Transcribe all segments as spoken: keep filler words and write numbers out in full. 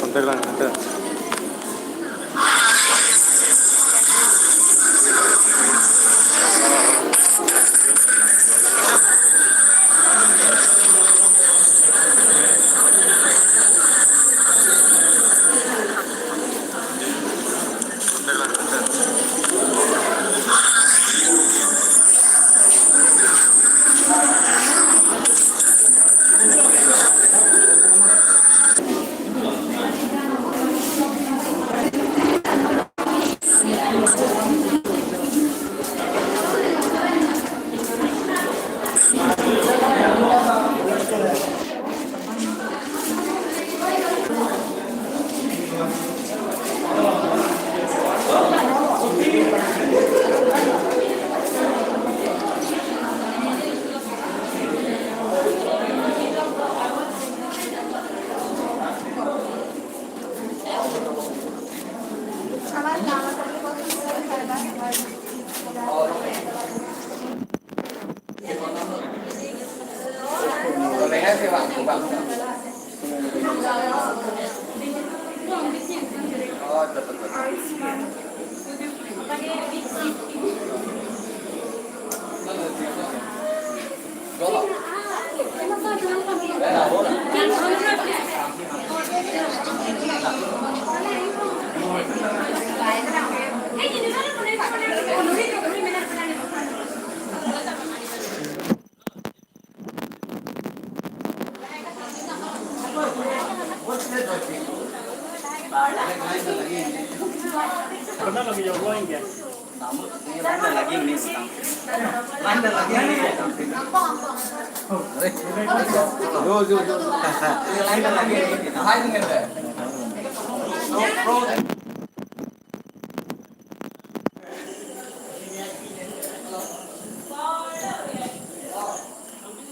Contact lang, contact.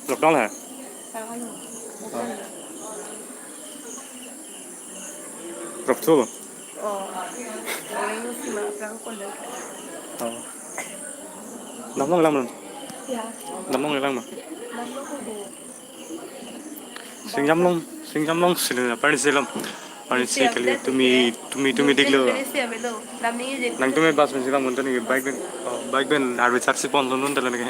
Lockdown hai? Drop thul? Oh. Dam long lang ma? Ya. Dam long lang ma? Dam long ko. Singjam long, singjam long sini na, pani selam. Pani se kali tumi, tumi, tumi diklo. Nangtum bus pen selam unta ni bike pen, oh, bike pen arve saksi pon lun unta lagi.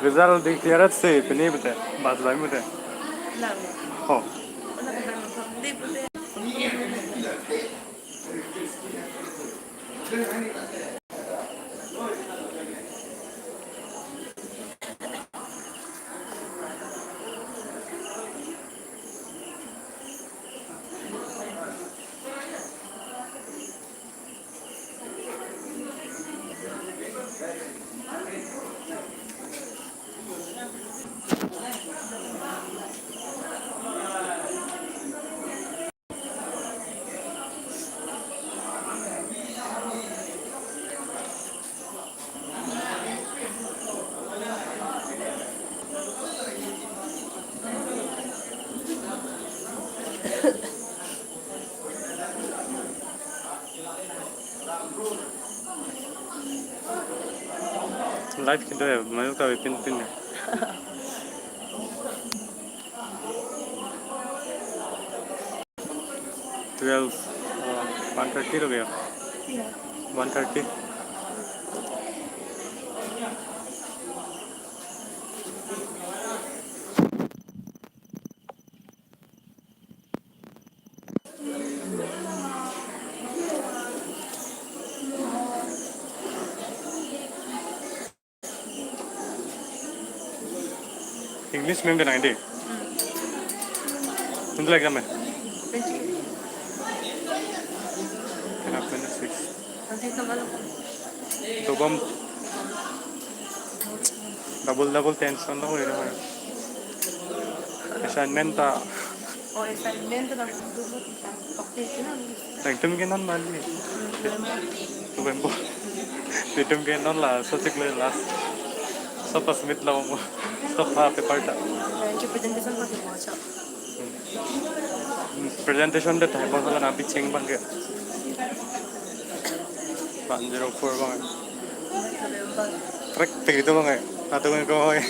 Result declare se pini bete, bas bai mute. Lang. Ho. Wala ka bang thom di pute. Live kedo ya, mayu ka pin pin ya. Twelve, uh, one thirty ho gaya. Yeah. One thirty. English ma'am ke nang di. Untu exam hai? Kenapa na six? Dobom. Double double tension lo ere. Assignment ta. Oh, assignment ta double double tension. Okay, kina. Nangtum ke non mali. November. Nangtum ke non la, so chik le last. So pass mit lo mo. So pa paper ta. Presentation pa ke mo cha. Presentation de thai bang hala na bicheng bang ke. One zero four bang. Correct, tigri to bang ke. Atu bang ko hai.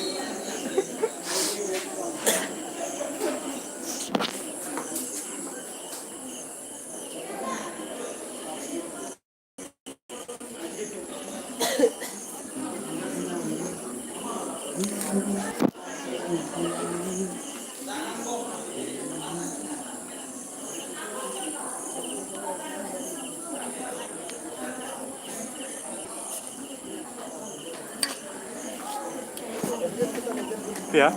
Ya?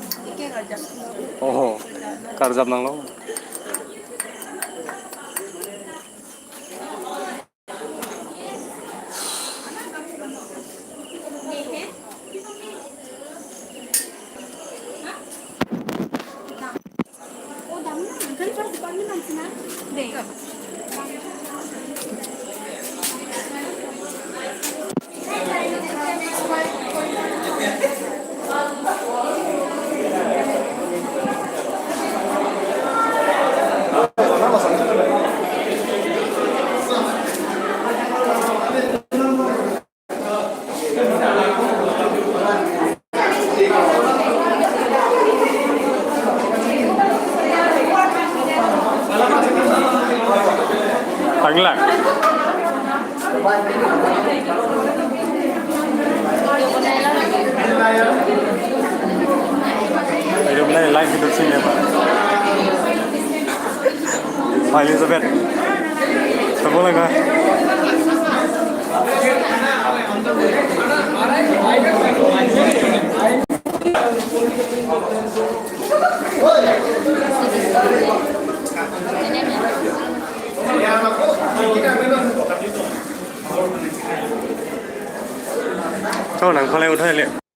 Oh, karjap nang lo. Tanglang. Ayo, mulai live itu sini ya, Pak. Pak Elizabeth. Tepuk tangan. Kau nang kalau udah lihat.